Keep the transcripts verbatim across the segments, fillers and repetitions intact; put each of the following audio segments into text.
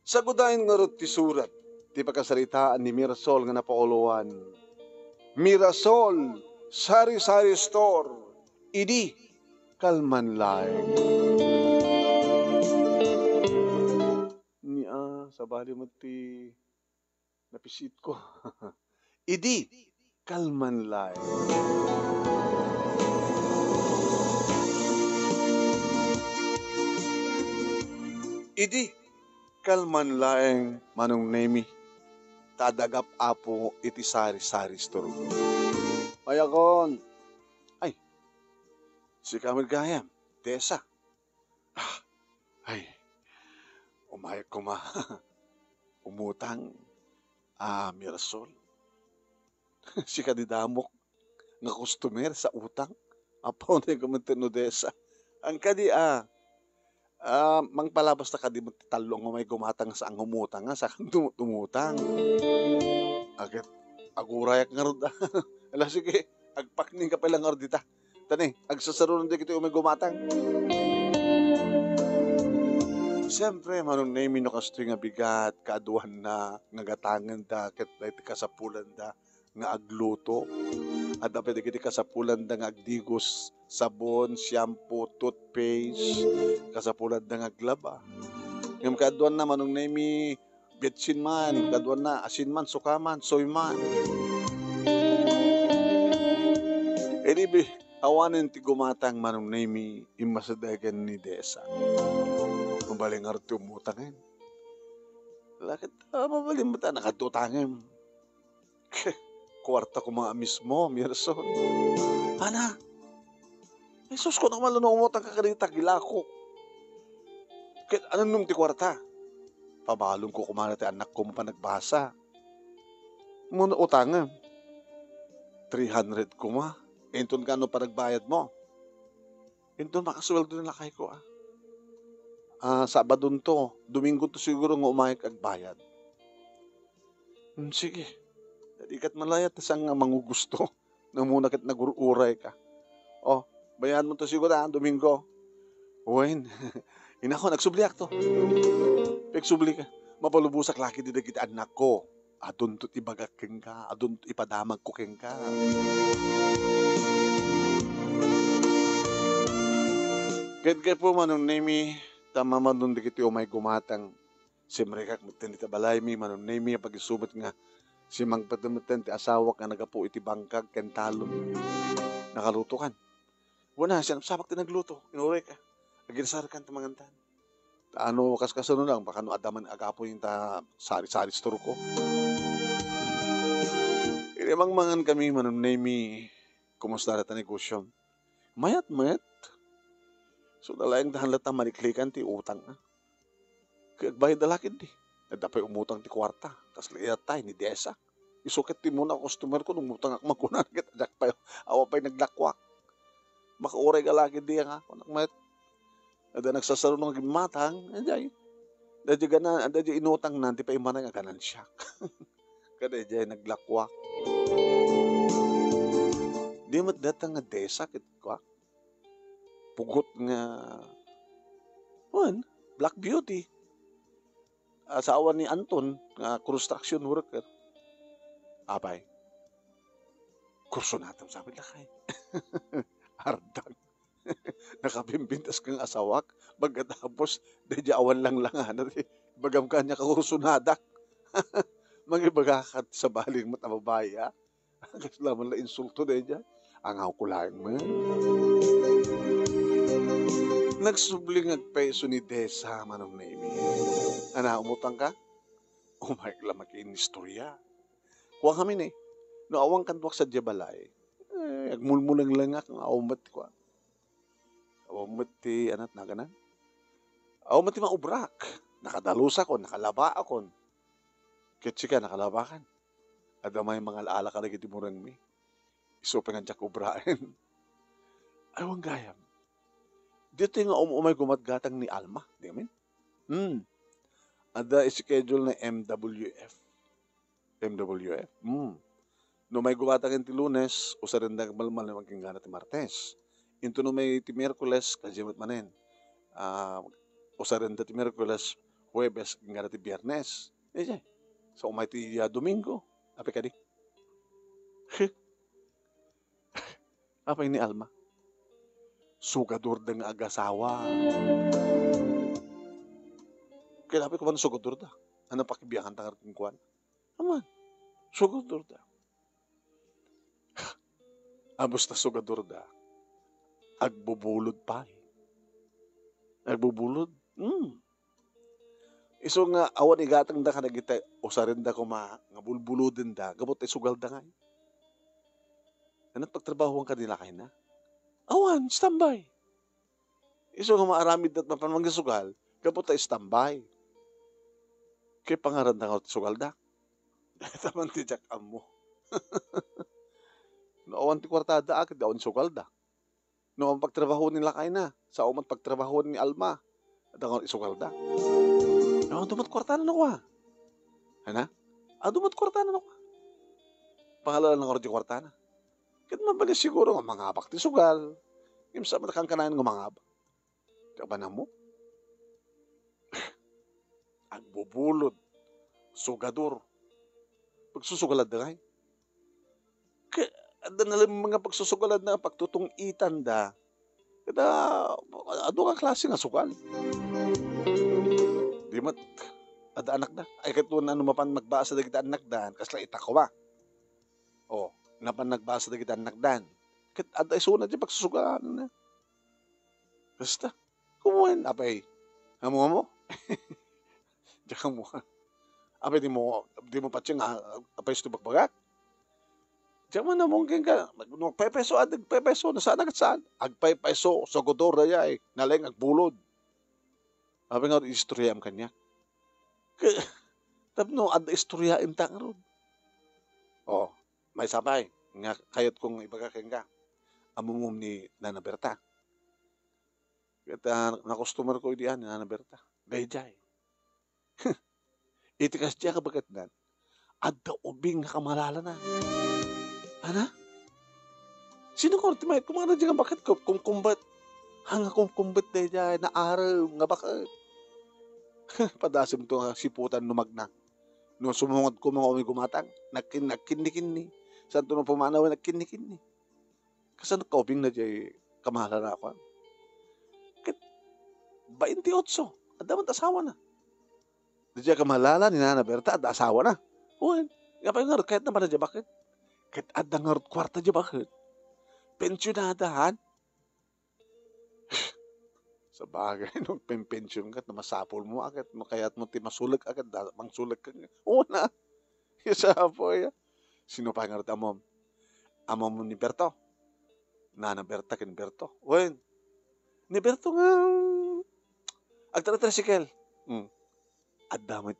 Sagudayen ngarud ti surat ti pakasaritaan ni Mirasol nga napauluan, Mirasol Sari-Sari Store, idi kalman laeng. Nia, sabali met ti napisitko. Idi kalman laeng. Idi kalman laeng, Manong Nemi, ta adda Apo iti Sari-Sari Store. Mayakon. Ay, sika met gayam, Desa. Ah, ay, umayek koma. Umutang, ah, Mirasol. Sika di damok nga customer sa utang. Apo, ni kumentenno Desa. Ang kadi, ah, ah, mangpalabas ta kadi met ti tallo nga umay gumatang sa ang umutang nga sa tum-, tumutang. Agit, agurayak ngarud, ah. Ala, sige, agpakning ka pala ngarud dita. Tani, agsasarunan dagiti umay gumatang. Siyempre, Manong Nemi, no kastoy nga bigat, kaaduanna nga gatangenda ket daytoy kasapulanda nga agluto. Adda pay dagiti kasapulanda nga agdigos, sabon, shampoo, toothpaste, kasapulanda nga aglaba. Ngem kaaduanna, Manong Nemi, betsin man, kaaduanna, asin man, suka man, soy man. Idi bi-, awanen ti gumatang, Manong Nemi, immasidegen ni Desa. Mabalin ngarud ti umutangen. Lakit, ah, mabalin met a nakadutangem. Kuarta koma a mismo, Mirasol. Ana, Jesus, kunak man la no umutang ka kadita, gilako. Ket anam ti kuarta? Pabalonko koma ti annakko mapanagbasa. Muna utangem. Three hundred koma. Inton kano panagbayadmo? Inton makasueldo na lakayko, ah. Ah, Sabadonto, Domingonto siguro nga umayek agbayad. Hmm, sige. Dadi ket malayat ta saan nga mangugusto. Namuna ket nagur-uray ka. Oh, bayadmo to siguro, ah, Domingo. Wen, inako, nagsubliak to. Pigsubli ka. Mapalubosak laki di dagiti annakko. Adunto ti ibagak kenka, adunto ipadamagko kenka. Ket gapu, Manong Nemi, ta mamadon dagiti umay gumatang, simrekak metten dita balaymi, Manong Nemi, a pagisubet nga simangpet metten ti asawak nga naggapu iti bangkag ken talon. Nakalutokan. Wen a, sinapsapak ti nagluto, inurek, ah. Agirsarkan ti mangantan. Ta ano, kaskasano lang, baka no adda man agapu ita Sari-Sari Store ko. Idi mangmangan kami, Manong Nemi, kumusta dayta negosyo? Mayat met. So, nalaeng dahan latta maliklikan ti utang, ah. Ket agbayad da la ketdi. Adda pay umutang ti kuarta. Kasla iyatay ni Desa. Isu ket ti muna a customer ko, no umutangak man kunana ket diak pay, awan pay naglakuak. Makauray ka la ketdi nga, kunak met. Adda nagsasaruno nga gimmatang, adda, adda gana-, adda inutangna, ti paimmana nga ganansiak. Kada diay naglakuak. Di met dayta nga Desa ket kuak. Pugot nga, wen, Black Beauty. Asawa ni Anton nga construction worker. Apay, kursunadam, sabi lakay. Ardang. Nakabimbintas kang asawak, pagkatapos, daydiay awan langlangana ti ibagam kaniak a kursunadak. Mangibaga ka sa baling met a babai, ah. Kasla man la insulto daydiay. Angawko laeng man. Nagsubli nga agpayso ni Desa, Manong Nemi. Ana, umutang ka? Umayek la makiinistorya. Kua kami ni, no awan kanduak sadiay balay, eh, agmulmulenglengak nga awan met, kua. Awan met ti, anat naganan? Awan met ti maubrak. Nakadarusakon, nakalabaakon. Ket sika, nakalabakan. Adda may mangal-ala kadagiti murengmi. Isu pay nga diak ubraen. Awan gayam. Ditoy nga um-, umay gumatgatang ni Alma, di amin? Hmm. Adda schedule na M W F. M W F? Hmm. No may gumatang ti Lunes, usarenda malmal nga agkinggana ti Martes. Into no may ti Miyerkules, kadia met manen. Ah, usarenda ti Miyerkules, Huwebes, ngara ti Biyernes. Idiay. So, umay ti, ah, Domingo. Apay kadi? Apay ni Alma? Sugador da nga agasawa. Kaya apay kuman sugador da? Ano pakibiangan ta nga kenkuana? Aman, sugador da. Abus ta sugador da, agbubulod pay. Agbubulod? Hmm. Isu nga awan igatangda kadagiti usarenda koma nga bulbulodenda gapu ta isugalda ngay. Ano, pagtrabahoan kadi lakayna? Awan, standby. Isu nga maaramid ket mapan mangisugal, gapu ta standby. Ket pangaranda nga sugalda. Taman ti diak ammo. No awan ti kuartada, ket awan sugalda. No awan pagtrabaho ni lakayna, sao met pagtrabaho ni Alma, adda nga isugalda. No, adu met kuartana no kua. Ana? Adu met kuartana no kua. Pangalalan nga ti kuartana. Ket mabalin siguro nga mangabak ti sugal. Ngem saan met a kankanayon nga mangabak? Kabanam mo? Agbubulod, sugador. Pagsusugaladda ngay. Ka-, adda nalem nga pagsusugaladda, pagtutong-itanda. Kada, adu nga klase nga sugal. Di met, adda anakda. Ay, ket no mapan nagbasa dagiti annakdan, kasla ita koma. O, napan nagbasa dagiti annakdan. Ket adda isuna ti pagsusugalanna. Basta. Kumuen, apay. Amo, amo? Diak ammo. Apay, di mo, di mo patien nga, apay, isu ti bagbagak? Diak man ammo kenka, no agpaypayso, adu agpaypayso, no saan a ket saan. Agpaypayso, sugador daydiay, nalaing agbulod. Apay nga istoryaam kaniak? Ke-, tapno adda istoryaem ta ngarud. O, maysa pay nga kayatko nga ibaga kenka. Ammom ni Nana Berta? Ket, ah, nakustomerko idi, ah, ni Nana Berta. Daydiay. Iti kasdiay a baketnan, adda ubing nga kamalalana. Ana? Sino nga ti mayat? Kumana di nga baket ko, kumkumbet. Hanga kumkumbet daydiay, naarem nga baket. Padasem to nga siputan no magna. No sumungad ko mga umi gumatang, nagkin-, nagkinni-kinni. Santo no pumanaw, nagkinni-kinni. Kasano kaubingna diay kamahalan a kuan? Ket bainte otso, adda met asawana. Diay kamahalan ni Nana Berta, adda asawana. Wen, apay ngarud, kayatna manen diay baket? Ket adda ngarud kuarta diay baket. Pensionada, han? Sabagay, no agpenpension ka, no masapul mo, a ket, no kayat mo ti masulek, a ket, da-, mangsulek ka. Una, Yes, apo, ya. Sino pay ngarud ammom? Ammom ni Berto? Nana Berta ken Berto. Wen, ni Berto nga agtra-tricycle. Hmm. Adda met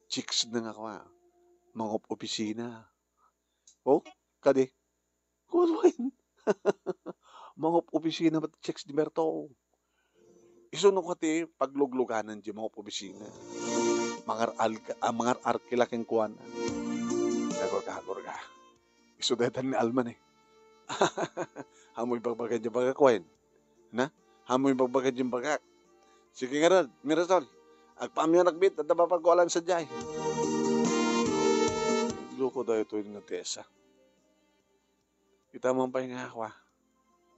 chicks na nga kua, mangob-opisina. Oh, kadi? Wen, wen. Mangob-opisina met chicks ni Berto. Isu no kua ti paglugluganan diay mangob-opisina. Mangar-, ah, mangar-arkila kenkuana. Agurga, agurga. Isu dayta ni Alma, eh. Amoy bagbaga diay bagak, wen. Na? Amoy bagbaga diay bagak. Sige ngarud, Mirasol. Agpaamyanak met, adda mapagualan sadiay. Loko daytoy nga Desa. Kita man pay nga kua.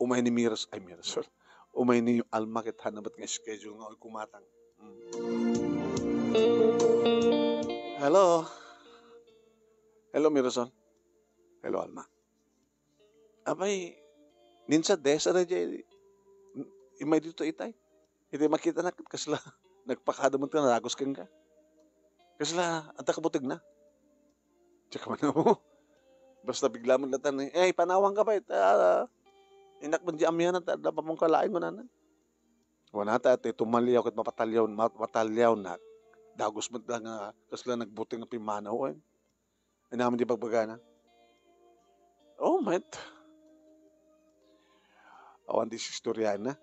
Umay ni Miros, ay, Mirasol. Umay ni Alma ket haanna met nga schedule nga uy kumatang. Mm. Hello? Hello, Mirasol. Hello, Alma. Apay, ni Desa daydiay, immay ditoy itay. Iti makitanak, kasla nagpakada met nga nadagos kenka. Kasla, adda kabutegna. Diak man ammo. Basta bigla met latta ni, "Eh, panawanka pay, ta, innak met diay amyanak, ta adda pay ammoka laeng," kunana. Kunana, ta, ti tumaliaw ket mapataliaw, ma-, mataliawnak. Dagos met la nga kasla nagbuteng nga pimmanaw, eh. Ania man diay bagbagana? Oh, met. Awan ti istoryaenna.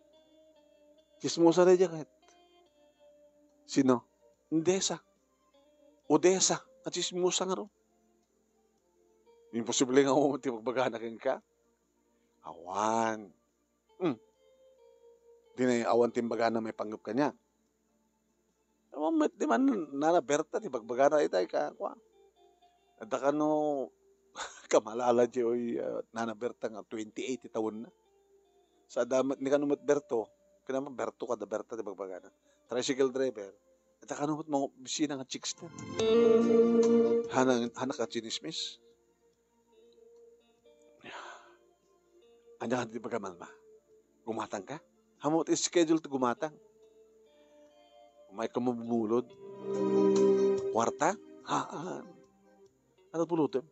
Tsismosa daydiay ket. Sino? Ni Desa. O Desa, a tsismosa ngarud. Imposible nga awan ti bagbagana kenka. Awan. Hmm. Di na awan ti imbagana maipanggep kaniak. Ammom met diay man Nana Berta ti bagbagana itay ka, kua. Adda kano kamalala diay, ah, Nana Berta nga twenty-eight ti tawenna. Sa adda met, ni kano met Berto, kinama Berto kada Berta ti bagbagana. Tricycle driver. Adda kano met mga opisina nga chicks na. Hana, hana ka chinismis? Ania nga di pagkamalma? Gumatang ka? Ammom ti schedule ti gumatang. Umay ka mabumulod. Kuarta? Haan. Ano pulutem?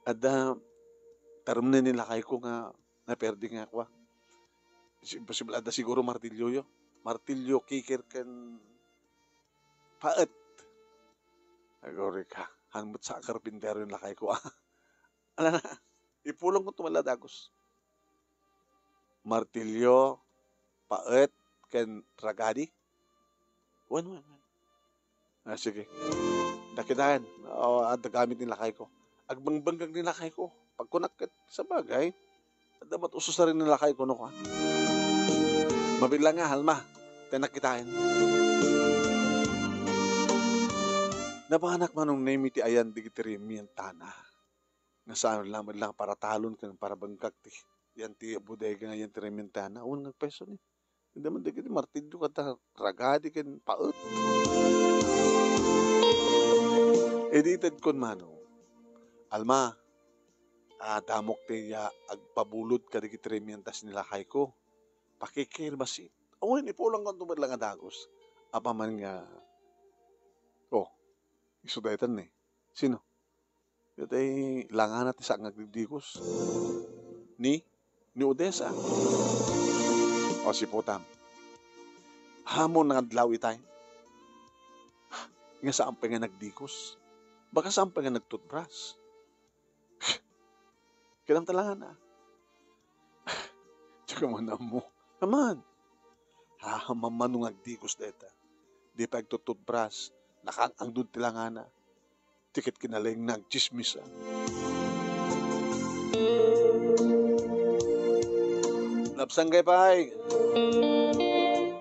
Adda, tarem ni lakay ko nga naperdi nga kua. Imposible, adda siguro martilyo yo. Martilyo, kiker, ken paet. Agurika, han met sa karpintero ni lakay ko, ah. Ala na, ipulongko ti met la dagus. Martilyo, paet, ken ragadi. Wen, wen, wen. Ah, sige. Dakitaen. O, adda gamit ni lakay ko. Agbangbanggag ni lakay ko. Pagkunak ket, sabagay, adda met ususaren ni lakay kuno, kua. Mabilang nga, Alma. Tayo nakitaen. Napanak Manong Nemi ti ayan dagiti remientana. Nga saan laeng met la paratalon ken parabangkak ti, yan ti bodega nga yan ti remientana. Awan nga agpeso ni. Adda man dagiti martilyo ken ragadi ken paet. Idi itedkon Manong, Alma, ah, damok ti, ah, agpabulod kadagiti remientas ni lakay ko. Pakikirmasit. Awan, ipulongko ti met la nga dagus. Apaman nga, oh, isu daytan ni. Sino? Itay langana ti saan nga agdikdikos. Ni? Ni Odessa. O, siputam. Ammom nga adlaw itay. Nga saan pay nga nagdikos. Baka saan pay nga nagtutbras. Kinam ta langana. Diak man ammo. Aman. Ha, mamano nga agdikos dayta. Di pay agtututbras. Nakaang-angdod ti langana. Ti ket kinalaingna agtsismis, ah. Napsangkay pay,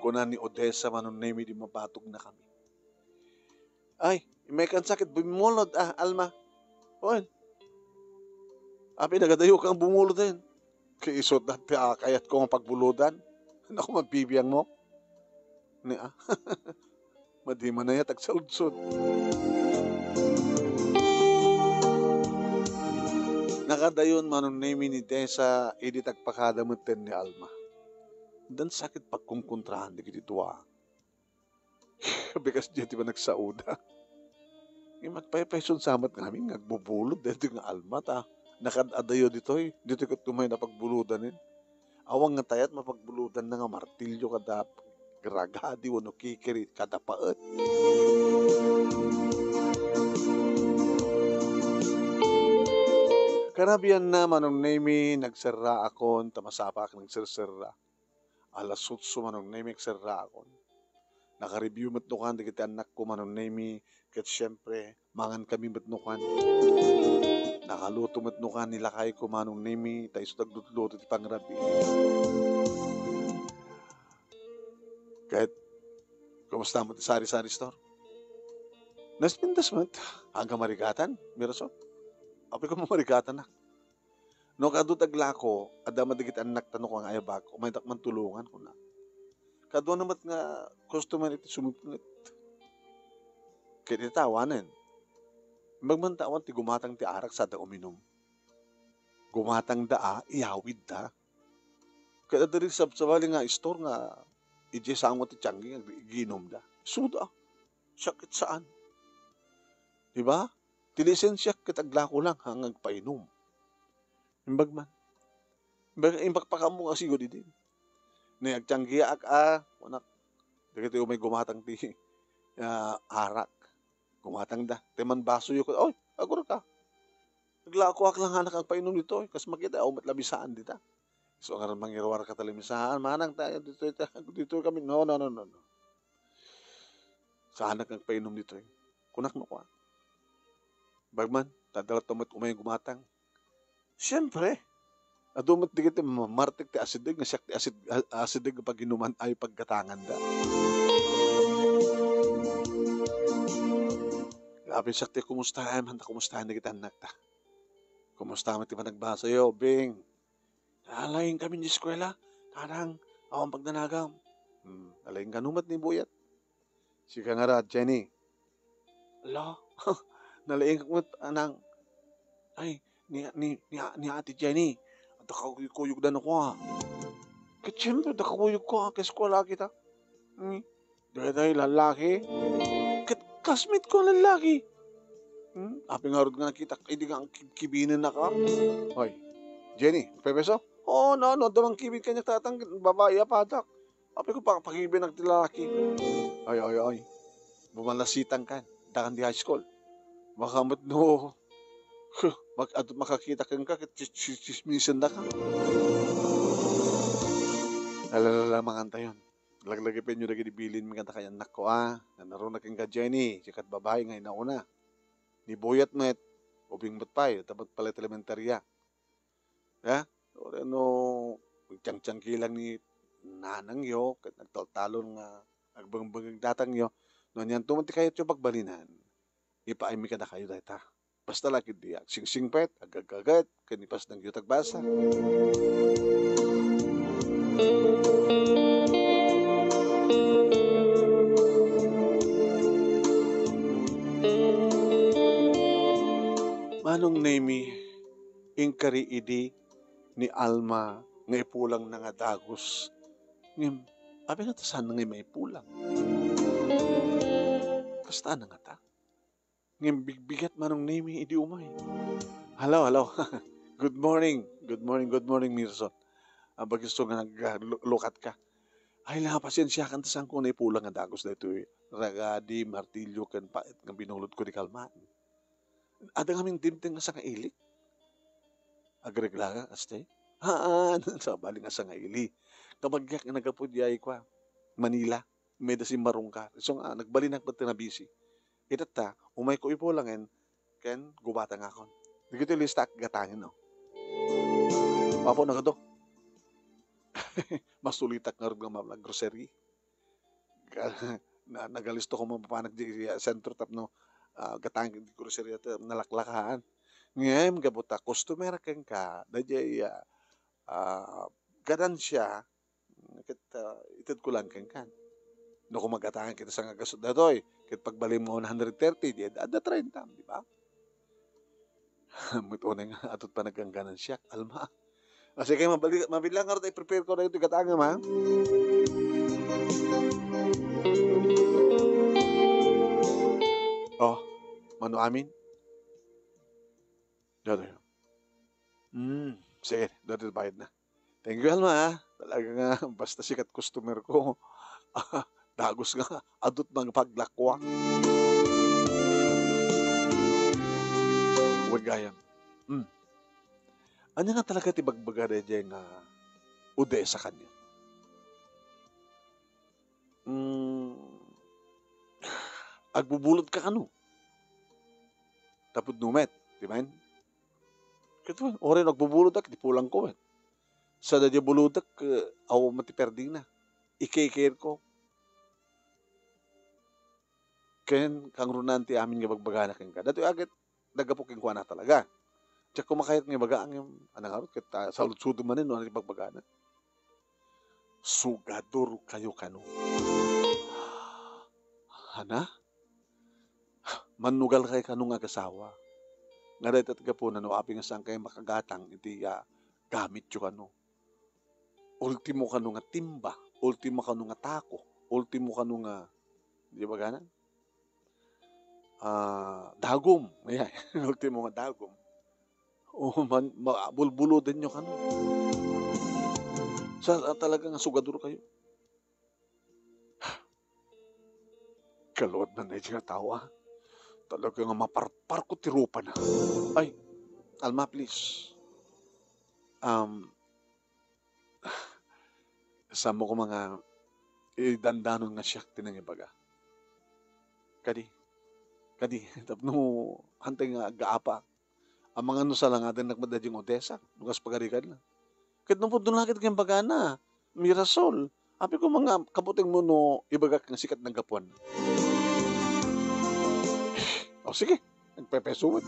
kuna ni Odessa Manong Nemi idi mabatogna kami. Ay, immay kan sakit, bumulod, ah, Alma. Wen. Apay, nagadayo kang bumulod, eh. Kaisut na ti, ah, kayat ko nga pagbulodan. Naku, mabibiyang mo. Ni, ah. Madi man ayat agsaludsod. Nakadayon Manong Nemi ni Desa idi tagpakada metten ni Alma. Dan sakit pagkunkontrahan dagiti dua. Bikas diay ti panagsaoda. Ngem agpaypayso sa met ngamin nga agbubulod daytoy nga Alma ta nakad-adayo ditoy, ditoy ket umay napagbulodanen. Awan nga tayat mapagbulodanna nga martilyo kada ragadi wenno kikiri kada paet. Kanabianna, Manong Nemi, nagserraakon ta masapaak nagserserra. Alas otso Manong Nemi, agserraakon. Nakareview met nukan dagiti annakko Manong Nemi, ket siempre, mangan kami met nukan. Nakaluto met nukan ni lakayko Manong Nemi, ta isu ti aglutluto ti pangrabii. Ket, kumusta met ti sari-sari store? Naspintas met. Agka marigatan, Mirasol. Apay ko mamarigatanak. No, kadu ti aglako, adda met dagiti annakta no kua nga ayabak, umaydak man tulongan, kuna. Kaduana met nga customer iti sumipnget. Ket ita awanen. Imbag man ta awan ti gumatang ti arak sada uminum. Gumatangda a, iyawidda. Ket adda dagiti sabsabali nga istor nga idiay sango ti tianggi nga ginumda. Isuda. Siak ket saan. Di ba? Ti lisensiak ket aglako lang nga agpainum. Imbag man. Imbag, imbag pakam-o nga sigud idi. Ni agtianggiak a, kunak, dagiti umay gumatang ti, ah, arak. Gumatangda. Ti man basoyo ket, "Oy, agurka." Aglakoak lang nga agpainum ditoy. Kas makita, awan met lamisaan dita. So, ngarud mangiruar ka ta lamisaan, manang tayo ditoy, ta-, ditoy kami. No, no, no, no, no. Saanak agpainum ditoy. Kunak no kua. Bagman, tadala to met umay gumatang. Siyempre, Adu met dagiti ma-, martik ti asideg nga siak ti asid-, a-, asideg nga paginuman ay paggatanganda. Grabe siak ti kumustaem, anta kumustaen dagiti annakta. Kumusta met ti panagbasayo, Bing? Nalaing kami di eskuela, kadang awan pagdanagam. Hmm, nalaing kano met ni Buyat. Sika ngarud, Jenny. Ala, nalaingak met, anang. Ay, ni, ni, ni, ni Ate Jenny. Adda kakuyog-kuyogda no ko, ah. Ket siyempre, adda kakuyogko, ah, kaeskuela kita. Hmm. Daytoy lallaki. Ket classmate ko a lallaki. Hmm? Apay ngarud nga nakitak, idi nga ang kib-, kibinennaka. Hoy, Jenny, pepeso? Oo, no, no, adda mangkibin kaniak tatang, babai a padak. Apay ko, pa-, pakibinak ti lalaki. Ay, ay, ay. Bumalasitan kan. Dakan di high school. Baka met no, huh, mag-, adto makakita kenka, ket tsis-, tsis-, tsismisenda ka. Alalamangan tayon. Laglagipenyo dagiti bilinmi kadakayo, annakko, a. Nanaruna kenka, Jenny, sikat babai nga inauna. Ni Buyat met, ubing met pay, adda met pala ti elementaria. Ha? Uray no, agtiangtiangkilang ni nanangyo, ket nagtaltalon nga agbingbingeg datangyo, no anianto met ti kayatyo pagbalinan, ipaaymi kadakayo dayta. Basta la ketdi agsingsingpet, agaggaget, ken ipasdangyo ti agbasa. Manong Nemi, inkari idi ni Alma nga ipulangna nga dagus. Ngem, apay nga ta saan nga maipulang? Kasta na ngata. Ngem bigbigat, Manong Nemi, idi umay. Hello, hello. Good morning. Good morning, good morning, Mirson. Ah, bagiso nga nag-, ah, lu-, lukat ka. Ay, la, pasensiakan ta saan ko naipulang nga dagus daytoy ragadi, martilyo, ken pait nga binulot ko di kalman. Adda ngamin dimteng nga sangaili. Agreglaka, kasta? Haan, sabali nga sangaili. Kabagiak nga naggapu diay kua, Manila. May da simmarungkar. Isu nga, nagbalinak met ti nabisi. Itatta, umayko ipulangen, ken gubatangakon. Dagitoy listak, gatangen, no? Apo, nagado. Masulitak ngarud nga mag-grocery. Na-, nagalisto ko mapapanak di, ah, sentro tapno, ah, gatang di grocery ta nalaklakaan. Ngem gapu ta customer kenka, daydiay, ah, ah, ganansia, ket, ah, itedko lang kenka. No, kung mag-atangan kita sa nga gasut datoy, ket pagbalim nga one hundred thirty, di adda treinta, di ba? Met unay nga atut panagganganansiak, Alma. Ah, sige, mabali-, mabilang nga rin, i-prepare ko na ito, gatangam, ha? Oh, mano amin? Dati. Hmm, sige, dati bayad na. Thank you, Alma, ha? Talaga nga, basta sikat customer ko. Dagus nga, adut mga paglakwa. Wen gayam. Hmm. Anya nga talaga ti bagbaga daydiay nga Odessa kaniak? Hmm. Agbubulod ka kano? Tapud no met, di ba? Ket wen, uray no agbubulod ak, di pulang ko, wen. Sa daydiay bulodek, eh, awan met ti perdina. Ike-care ko. Ken kangrunaan ti amin nga bagbagana kenka. Datoy aget, naggapu kenkuana talaga. Diak ko makayat nga ibaga, ngem, ania ngarud, ket, ah, saludsodem manen no ania ti bagbagana. Sugador kayo kano. Ania? Mannugal kayo kano nga agasawa. Nga dayta ti gapuna no apay nga saan kayo makagatang iti, ah, gamityo kano. Ultimo kano nga timba, ultimo kano nga tako, ultimo kano nga, di ba ganan? Ah, dagom. Ayan, ultimo nga dagom. O man, ma-, bulbulodenyo kano. Sa, ah, talaga nga sugador kayo. Kaluod man daydiay nga tao, ah. Talaga nga maparpar ko ti rupana. Ay, Alma, please. Um, saanmo koma nga idandanon nga siak ti nangibaga. Kadi, kadi, tapno hantay nga aggaapa. Amangan no salangadennak met daydiay nga Odessa, no kas pagarigan na. Ket no pudno la ket nga imbagana, Mirasol, apay koma nga kabutengmo no ibagak nga sika ti naggapuan. O sige, nagpepeso met.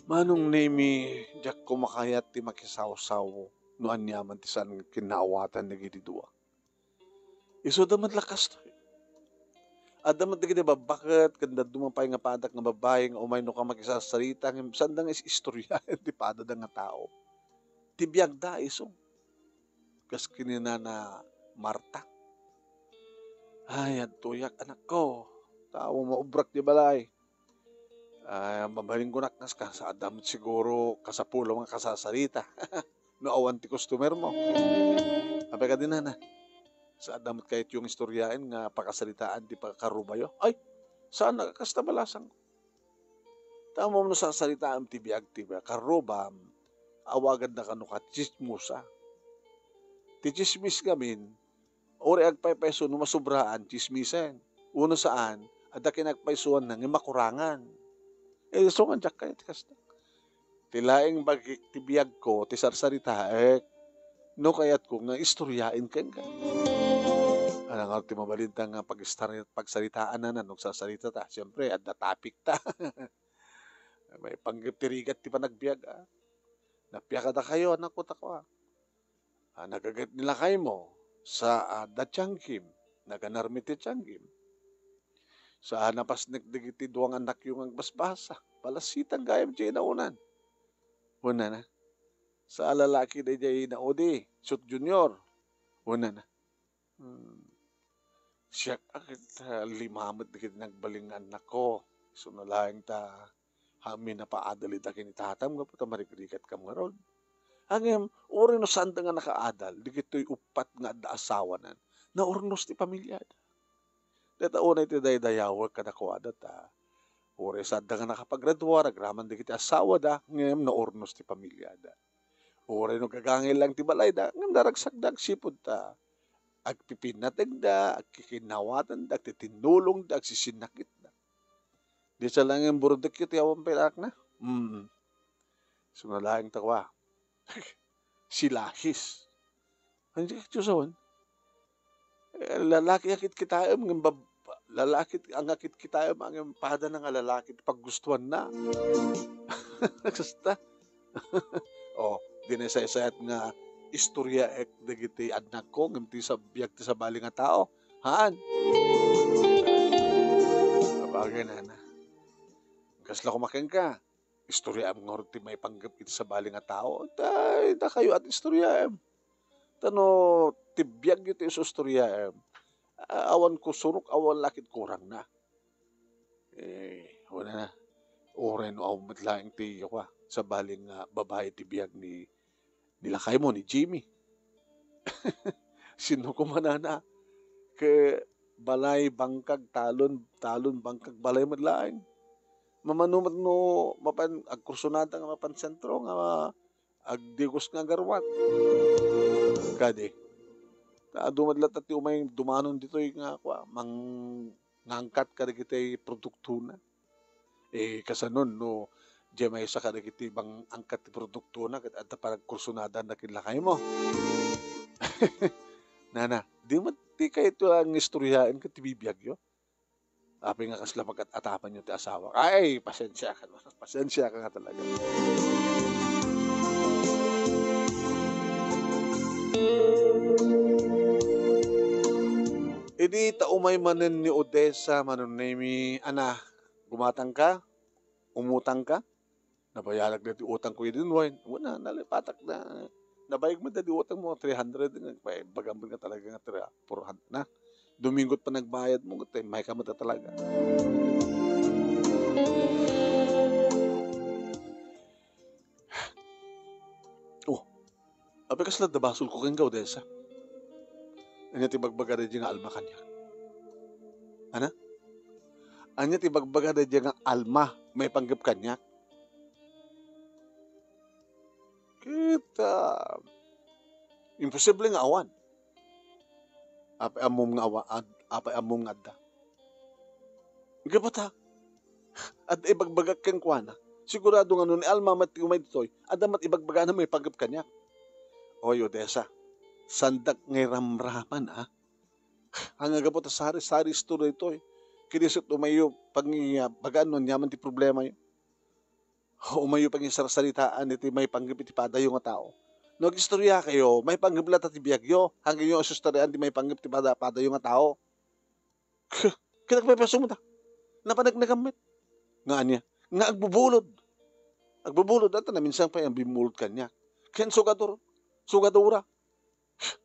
Manong Nemi, diak koma kayat ti makisawsaw no aniaman ti saan nga kinnaawatan dagiti dua. Isuda met la kastoy. Adda met dagiti babbaket ken dadduma pay nga padak nga babbai nga umay no ka makisasarita ngem saanda nga is-istoryaen ti padada nga tao. Ti biagda isu. Kas kinunana Marta. Ay, adtoyak, anakko. Tao maubrak di balay. Ay, mabalin ko nak, kas-, kas-, adda met siguro kasapulo nga kasasarita. No awan ti customer mo. Apay kadi, nana? Saanda met kayatyo nga istoryaen nga pakasaritaan ti pagkarrubayo? Ay, saan nga kasta balasang. Tama no sasaritaam ti biag ti karrubam, awaganna kano ka chismosa. Ti chismis ngamin, uray agpaypayso no masubraan, chismisen. Wenno saan, adda kinagpaysuanna nga makurangan. Eh, isu nga diak kayat kasta. Ti laeng bagik ti biagko ti sarsaritaek no kayatko nga istoryaen kenka. Ania ngarud ti mabalinta nga pag-istar-, pagsaritaanna no agsarsarita ta? Siempre, adda topic ta. Maipanggep ti rigat ti panagbiag, a. Napia kadakayo, anakko, ta kua. A, nagaget ni lakaymo, sa, a, da tiangkim, naganar met ti tiangkim. Sa, a, napasnek dagiti dua nga annakyo nga agbasbasa, palasitan gayam diay naonan. Wenno na. Sa, a, lalaki daydiay naudi, Sut Junior. Wenno na. Hmm. Siak a ket, ah, lima met dagiti nagbalin nga annakko. Isuna laeng ta, amin a paadal ida ken ni tatam gapu ta marigrigatkam ngarud. Ngem, uray no saanda nga nakaadal, dagitoy uppat nga adda asawanan, naurnos ti pamiliada. Dayta unay ti daydayawek kadakuada ta, uray saanda nga nakapagraduar agraman dagiti asawada, ngem naurnos ti pamiliada. Uray no gagangay lang ti balayda, ngem naragsakda agsipud ta agpipinnategda, agkikinnawatenda, agtitinnulongda, agsisinnakitda. Di sa laeng burudekyo ti awan pay anakna? Mm. Isuna laeng ta kua. Silahis. Ania ti sawen? Eh, lalaki a kitkitaem ngem bab-, lalaki a nga kitkitaem ngem padana nga lalaki ti paggustuanna. Kasta. O, di nasaysayat nga istoryaek dagiti annakko ngem ti sa-, biag ti sabali nga tao. Haan. Sabagay, nana. Kasla koma kenka. Istoryaem ngarud ti maipanggep iti sabali nga tao. Tay, dakayo at istoryaem. Ta no ti biagyo ti isustoryaem, a-, awan kusurok, awan la ket kurangna. Eh, wala na. Uray no awan met laeng ti, kua, sabali nga babai ti biag ni, ni lakaymo, ni Jimmy. Sino koma, nana? Ket balay, bangkag, talon, talon, bangkag, balay met laeng. Mamano met no mapan agkursunada nga mapan sentro nga agdigos nga agarwat. Kadi, ta adu met latta ti umay dumanon ditoy nga, kua, mang-, ngangkat kadagiti produktona. Eh, kasanon no diay maysa kadagiti bang-, angkat ti produktona ket adda panagkursunadana ken lakaymo? Nana, di met ti kayatyo nga istoryaen ket ti bibiagyo? Apay nga kasla pagat-atapanyo ti asawa? Ay, pasensiakan, pasensiakan nga talaga. Idi ta umay manen ni Odessa, Manong Nemi, ana, gumatangka? Umutangka? Nabayalag daydi utangko idi unay. Wala, nalipatak na. Nabayag met daydi utangmo, three hundred, nga, bay-, bagam nga talaga nga three, four hundred na. Domingo ti panagbayadmo, ket immay ka met talaga. Oh, apay kasla adda basolko kenka, Odessa? Ania ti bagbaga daydiay nga Alma kaniak? Ana? Ania ti bagbaga daydiay nga Alma maipanggep kaniak? Ket, ah, imposible nga awan. Apay ammom nga awa-, ad-, apay ammom nga adda? Gapu ta, adda ibagbagak kenkuana. Sigurado nga no ni Alma met ti umay ditoy, adda met ibagbagana maipanggep kaniak. Oy, Odessa, saandak nga iramraman, a? Ania gapu ta sari-sari istorya ditoy. Ket isu ti umayyo pangibagaan no aniaman ti problemayo. Umayyo pangisarsaritaan iti maipanggep iti padayo nga tao. No agistoriakayo, maipanggep latta ti biagyo, ania gapu istoriaan ti maipanggep ti pada-, padayo nga tao. Ket agpaypayso ta. Napaneknekam met. Nga ania? Nga agbubulod. Agbubulod, adda naminsan pay a bimmulod kaniak. Ken sugador. Sugadora.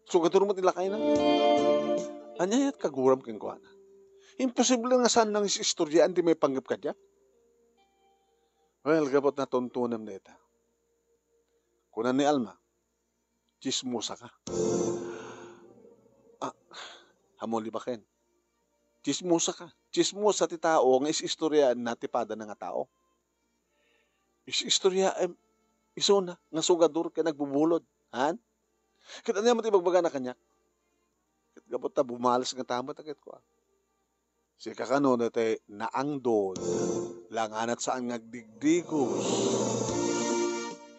Sugador met ti lakayna. Ania ket kaguram kenkuana? Imposible nga saan nang is-istoriaan ti maipanggep kadiak. Well, gapu ta natuntunem dayta. Kuna ni Alma, "Tsismosa ka." Ah, ammom ti baken. Tsismosa ka. Tsismosa ti tao nga is-istoriaanna ti padana nga tao. Is-istoriaem isuna nga sugador ken agbubulod. Han? Ket ania met ti ibagbagana kaniak? Ket gapu ta bumales nga tamet a ket kua. Sika kano daytoy naangdod, langanat saan nga agdigdigos.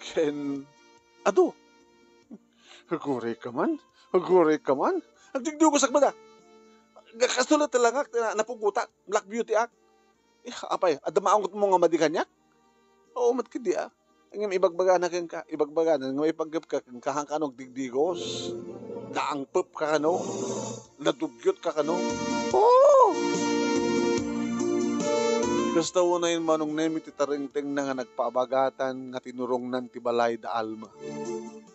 Ken, adu, aguray ka man, aguray ka man. Agdigdigos ak met a. Kastoy la ti langak, na-, napugotak, black beauty ak. Eh, apay, adda maangotmo nga madi kaniak? Oo, met ketdi a. Ngem ibagbagana kenka, ibagbagana nga maipanggep ka kenka, haan kano agdigdigos. Naangpep ka kano? Nadugyot ka kano? Oo! Kasta unayen Manong Nemi ti tarengtengna nga nagpaabagatan nga tinurongnan ti balay da Alma.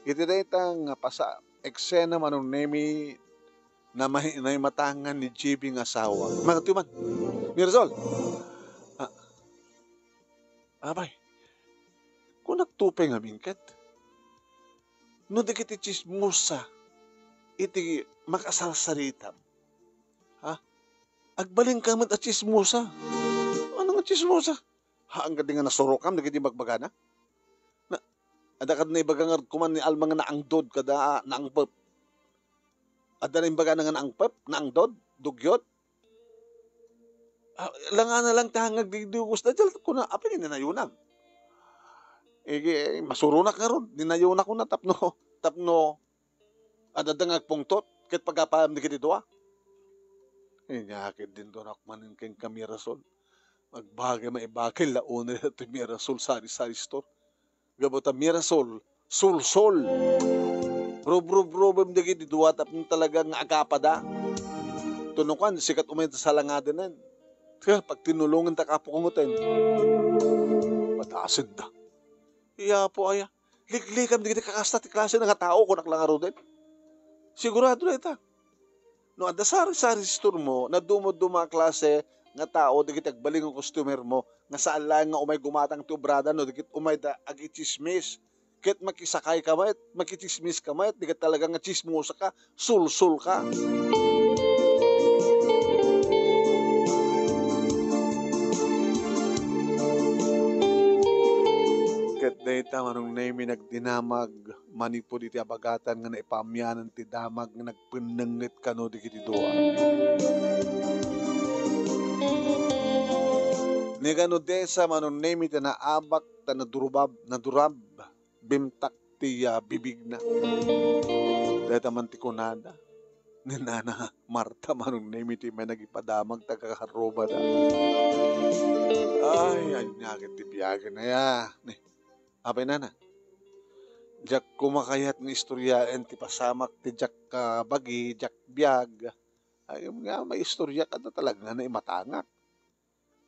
Iti dayta nga pasa-, eksena Manong Nemi, namay-, naimatangan ni J B nga asawa. Mano ti man? Mirasol! Ah, Apay, kunak to pay ngamin ket, no dagiti tsismosa iti makasarsaritam, ha? Agbalinka met a tsismosa. Ano nga tsismosa? Haan kadi nga nasurokam dagiti ibagbagana? Na, adda kad naibaga nga kuman ni Alma nga naangdod kada naangpep. Adda naimbagana nga naangpep, naangdod, dugyot? Ah, langana lang ti hangag digdigos. Dayta kuna, apay nga ninayonam? Igi, eh, masuronak ngarud. Ninayonakon a tapno, tapno, adda nga agpungtot, ket pagapayam dagiti dua. Inya ket dindurak manen ken ka Mirasol. Agbagay, maibagay la unay ti Mirasol, sari-sari store. Gapu ta Mirasol, solsol. Rubrubrubem dagiti dua tapno talaga nga agapada. Tunukan, sikat umay ta salangadenen. Kaya pagtinulongen ta kapo kangoten. Padasen da. Iya po aya. Liklikam dagiti kakasta ti klase nga tao, kunak lang aruden. Sigurado dayta. No adda sari-sari store mo, nadumoduma a klase nga tao dagiti agbalin nga customer mo, nga saan laeng nga umay gumatang ti obrada no dagiti umay da agitsismis. Ket makisakay ka met, makitsismis ka met, di ka talaga nga tsismosa ka, sulsol ka. Ket dayta Manong Nemi nagdinamag manipud iti abagatan nga naipaamianan ti damag nga nagpennengnget kano dagiti dua. Ni kan Odessa, Manong Nemi, ti naabak ta nadurubab, nadurab, bimtak ti, ah, bibigna. Dayta man ti kunada. Ni Nana Marta, Manong Nemi, ti may nagipadamag ta kakarrubada. Ay, ania ket ti biagen aya. Ni, apay, Nana? Diak koma kayat nga istoriaen ti pasamak ti diak kabagi, diak biag. Ay, nga maistoriak, adda talaga nga naimatangak.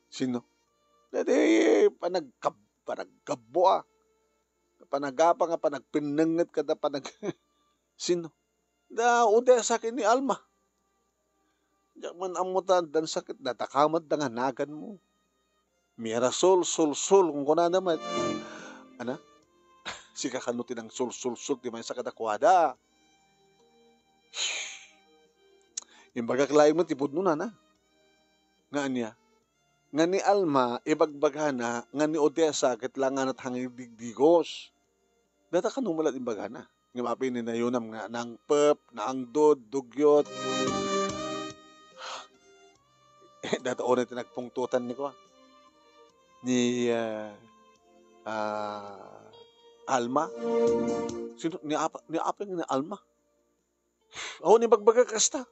Sino? Daydi panagkab-, panaggabbo, ah. Panagapa nga panagpennengnget kada panag-, sino? Da Odessa ken ni Alma. Diak man ammo ta addan sakit, nadakamat da nga nagan mo. Mirasol, solsol, kunkunana met. Ana? Sika kano ti nangsolsolsol ti maysa kadakuada. Imbagak laeng met ti pudno, Nana. Nga ania? Nga ni Alma, ibagbagana nga ni Odessa ket langanat hangin digdigos. Dayta kano met la imbagana? Ngem apay ninayonam nga nangpep, naangdod, dugyot. Data unay ti nagpungtotan ni kuan, ni, ah, ah, Alma. Sino? Ni Apa-, ni Aping, ni Alma. Awan ibagbaga kasta.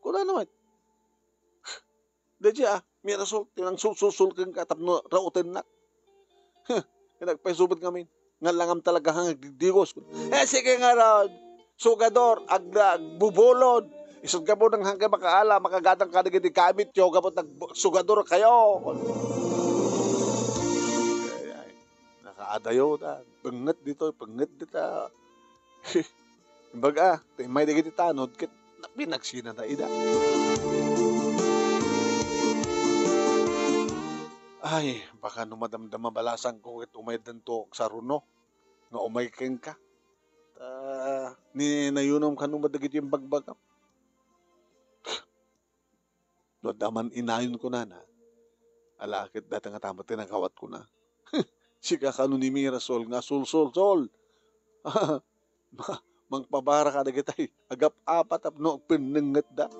Kunana met. Daydiay, ah, Mirasol, ti nangsulsulsol kenka tapno raotennak. Huh, nagpaisubat ngamin. Nga langam talaga nga agdigdigos. Eh, sige ngarud. Sugador, ag-, agbubulod. Isut' gapu nang hangkay makaala, makagatang kadagiti gamit yo, gapu nagsugador kayo. Ay, ay. Nakaadayo ta. Pengnget ditoy, pengnget dita. Imbaga, ti immay dagiti tanod ket pinagsinada ida. Ay, baka no madamdama balasangko ket umaydanto saruno nga umay kenka. Ta, ni nayunam kano met dagiti imbagbagam. No adda man inayon kunana, ala ket dayta nga tama ti nagawat kuna. Sika kano ni Mirasol nga sulsulsol. Ma-, mangpabara kadagitay agap-apa tapno agpennengetda.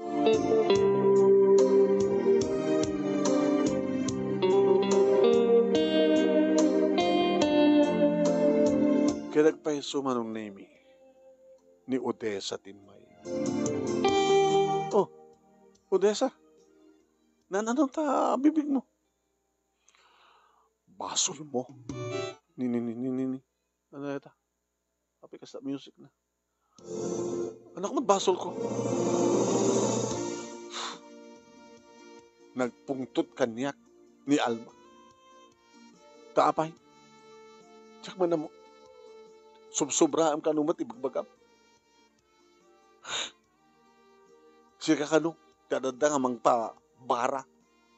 Ket agpayso, Manong Nemi, ni Odessa ti immay. Oh, Odessa, naan-ano ta bibigmo? Basolmo. Ni, ni, ni, ni, ni, ni. Ano ita? Apay kasta music na. Anak, met basolko. Nagpungtot kaniak ni Alma. Ta apay? Diak man ammo. Subsobraem kano met ibagbagam. Sika kano, ti adda nga mangpabara,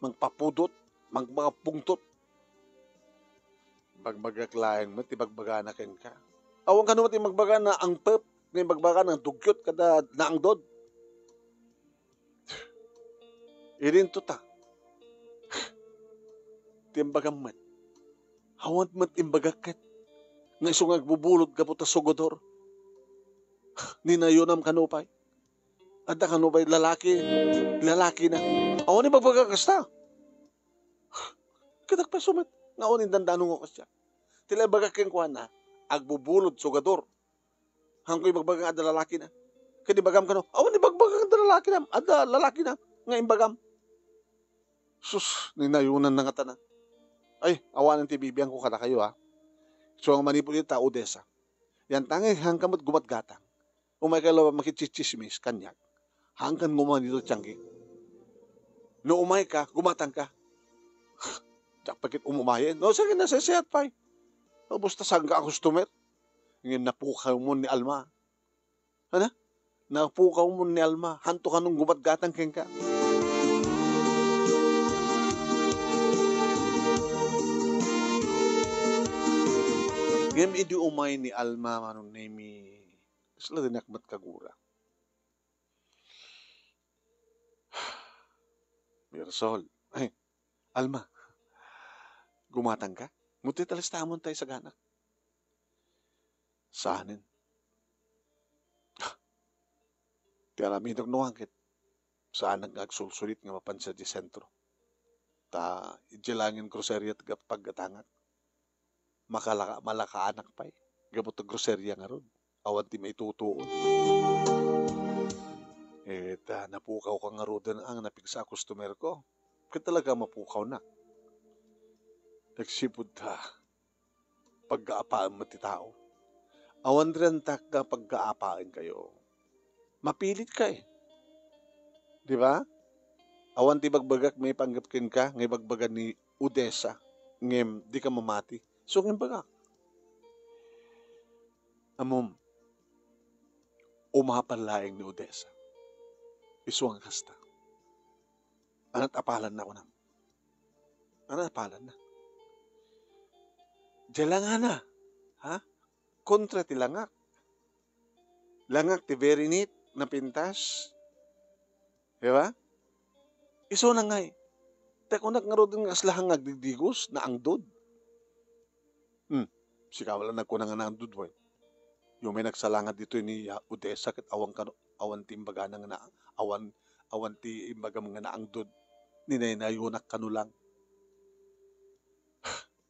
mangpapudot, mang-, mangpungtot. Bagbagak laeng met ti bagbagana kenka. Awan kano met ti bagbagana angpep, nga bagbagana dugyot kada naangdod. Idinto ta. Ti imbagam met. Awan met imbagak ket nga isu nga agbubulod gapu ta sugador. Ni nayunam kano pay. Adda kano pay lalaki, lalaki na. Awan ibagbaga kasta. Ket agpayso met nga awan indandano nga kasta. Ti la ibagak kenkuana, agbubulod, sugador. Hanko ibagbaga nga adda lalaki na. Ket ibagam kano, awan ibagbaga nga adda lalaki na, adda lalaki na nga imbagam. Sus, ni nayunam na ngata na. Ay, awanen ti bibiangko kadakayo, ha. So, nga manipud ita, Odessa. Yantangay, haanka met gumatgatang. Umayka laeng makitsitsismis kaniak. Haankan nga umayen ditoy tiangki. No umayka, gumatangka. Diak pay ket umumayen. No, sige, naseseat pay. Ubos ta sangka a customer. Ngem napukawmon ni Alma. Ana? Napukawmon ni Alma. Haanto kanon gumatgatang kenka. Ngem idi umay ni Alma, Manong Nemi, kasla dinak met kagura. Mirasol. Ay, Alma, gumatangka? Mutay ta alistamon tay sagana. Saanen. Ti aramidek no ket saanak nga agsulsulit nga mapan sadiay sentro. Ta idiay laeng groceria ti paggatangak. Makalaka-, malakaanak pay. Gapu ta groceria ngarud. Awan ti maitutuon. Eh, ta napukawka ngaruden ang napigsa a customerko. Ket talaga mapukawnak. Nagsipud ta, paggaapaem met ti tao. Awan ti rantak nga paggaapaenkayo. Mapilitka, eh. Di ba? Awan ti ibagbagak maipanggep kenka nga ibagbaga ni Odessa, ngem dika mamati. So, nga imbagak. Ammom, umapal laeng ni Odessa. Isu nga kasta. Ana't apalanna, kunam. Ana't apalanna. Diay langana, ha? Kontra ti langak. Langak ti very neat, napintas. Di ba? Isuna ngay. Ta kunak ngaruden nga kasla nga agdigdigos, naangdod. Hmm. Sika la nagkuna nga naangdod, wen. Umay nagsalangat ditoy ni, ah, Odessa ket awan kano, awan ti imbagana nga na-, awan, awan ti imbagam nga naangdod. ninaynayonak kano lang.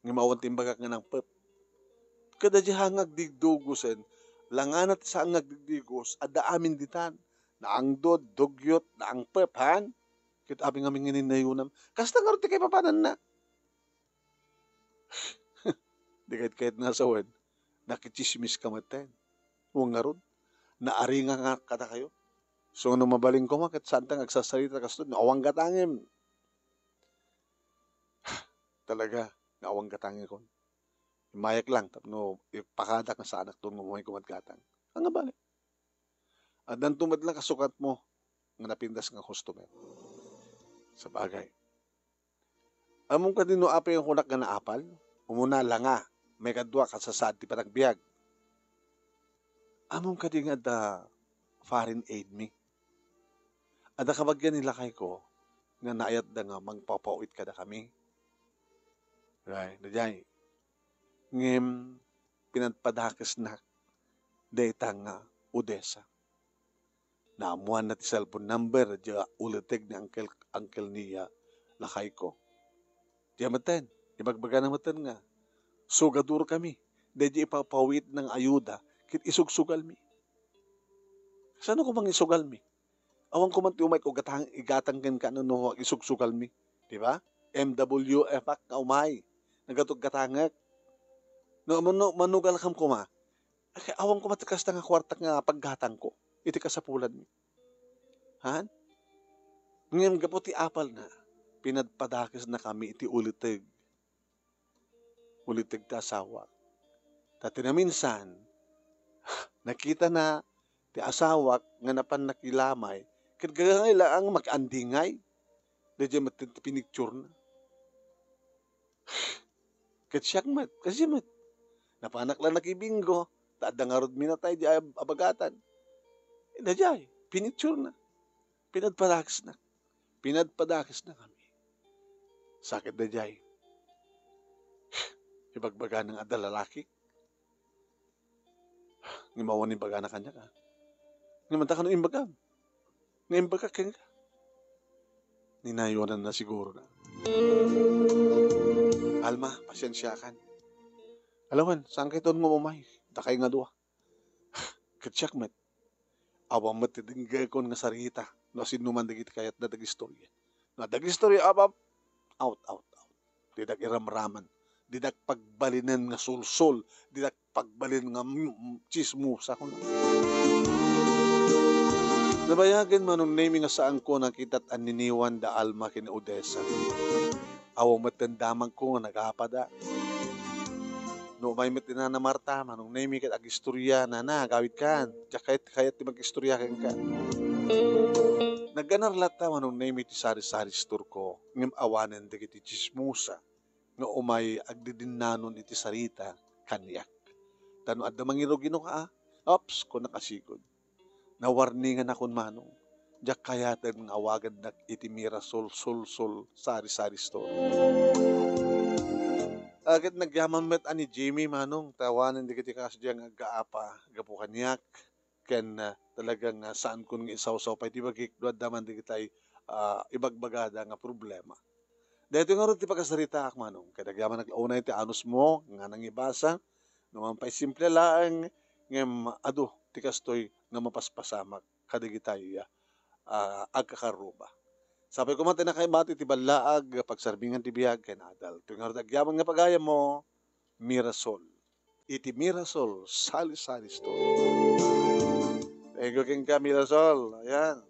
Ngem awan ti imbagak nga nangpet. Kada di nga agdigdugosen, langana ti saan nga agdigdigos, adda amin ditan. Naangdod, dugyot, naangpet, han? Ket apay ngamin nga ninayonam. Kasta ngarud ti kaipapananna. Di kayat nga sawen, nakitsismis ka metten. Wen ngarud, naaringa nga kadakayo. So, no mabalin koma, ket saan ta nga agsasarita kasto, no awan gatangem. Talaga, no awan gatangekon. Immayak lang, tapno ipakadak nga saanak ton nga umay koma ti gatang. Ania bale? Addanto met lang kasukatmo nga napintas nga customer. Sabagay. Ammom kadi no apay nga kunak nga naapal? Umuna, langa. Maikadua, kasasaad ti panagbiag. Ammom kadi nga adda foreign aid mi? Adda kabagian ni lakayko nga naayatda nga mangpapawit kadakami. Right, daydiay. Ngem pinadpadakesnak dayta nga Odessa. Naammoanna ti cellphone number, diay uliteg ni uncle, uncle ni, ah, lakayko. Diay metten, ibagbagana metten nga, sugadorkami, daydiay ipapawitna nga ayuda, ket isugsugalmi. Kasano koma nga isugalmi? Awan koma ti umayko gatang, igatang kenka no, no isugsugalmi. Di ba? M W F ak nga umay. Naggatgatangek. No, mano-, manugalkam koma. Ay, awan koma ti kasta nga kuarta nga paggatangko iti kasapulanmi. Han? Ngem gapu ti apalna, pinadpadakesnakami iti uliteg. Uliteg ti asawak. Ta ti naminsan, nakitana ti asawak nga napan nakilamay, ket gagangay laeng mag-andingay. Daydiay met ti pinicturena. Ket siak met, kastoy met. Napanak la nakibingo, ta adda ngarud minatay diay ab-, abagatan. Daydiay, pinicturena. Pinadpadakesna. Pinadpadakesnakami. Sa ket daydiay, ibagbagana nga adda lalaki. Ngem awan imbagana kaniak, a. Ngem adda kano imbagam. Nga imbagak kenka. Ninayonanna siguro na. Alma, pasiensiakan. Alawen, saan kayton nga umay? Dakay nga dua. Ket siak met. Awan met ti denggekon nga sarita no asinoman dagiti kayatda agistorya. No adda agistorya, apay, out, out, out. Didak iramraman. Didak pagbalinen nga sulsol. Didak pagbalin nga, mm, mm, tsismosa, kunak. Nabayagen, Manong Nemy, nga saanko nakita ti anniniwan da Alma ken Odessa. Awan met ti damagko nga nagapada. No umay met ni Nana Marta, Manong Nemy, ket agistorya, "Nana, agawidkan. Diak kayat, kayat ti mag-istorya kenka." Nagganar latta, Manong Nemy, ti sari-sari store ko, ngem awanen dagiti tsismosa nga umay agdidinnanon iti sarita kaniak. Ta no adda mangirugi no kaa, ops, kunak a sigud. Nawarninganakon, Manong. Diak kayaten nga awagannak iti Mirasol, Sol, Sol, Sari-Sari Store. Ket nagyaman met a ni Jimmy, Manong, ta awanen dagiti kasdiay nga aggaapa gapu kaniak, ken, ah, talagang, ah, saankon nga isawsaw pay ti bagik no adda man dagitay, ah, ibagbagada nga problema. Daytoy ngarud ti pakasaritaak, Manong, ket agyamanak la unay ti anusmo nga nangibasa, no man pay simple laeng, ngem adu ti kastoy nga mapaspasamak kadagitay, ah, agkakarruba. Sapay koma ti nakaibati ti ballaag, pagsarbingan ti biag ken adal. Toy ngarud agyaman nga pagayammo, Mirasol. Iti Mirasol Sari-Sari Store. Thank you kenka, Mirasol. Ayan.